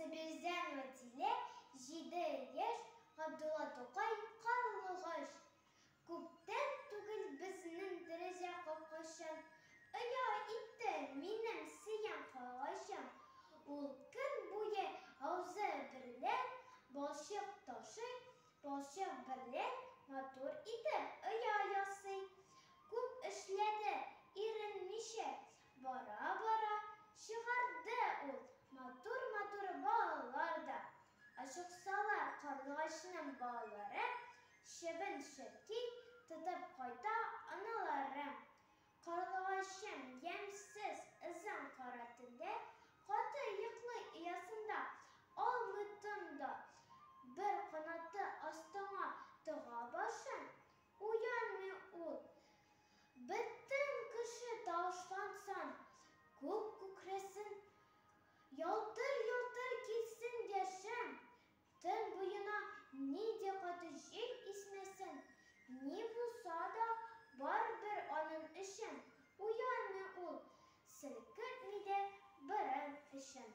Сабирзянова Дилә, 7 яшь, Габдулла Тукай, Карлыгач. Күптән түгел безнең тәрәзә капкачын Оя итте минем сөям карлыгачым. Ул көн буе авызы берлән балчык ташый, балчык берлән матур итеп оя ясый. Күп эшләде, иренмичә, бара-бара чыгарды ул матур-матур балалар да. Ашыксалар карлыгачның балалары, чебен-черки тотып кайта аналары. Карлыгачым ямьсез озын кара төндә каты йоклый оясында, алмый тын да. Бер канаты астыңа тыга башын, уянмый ул. Бөтен кеше тавышлансын, күк күкрәсен, ялтыр-йолтыр килсен яшем. Төн буена нинди каты җил исмәсен, ни булса да, барыбер анын өчен уянмый ул, селкетми дә борын очын.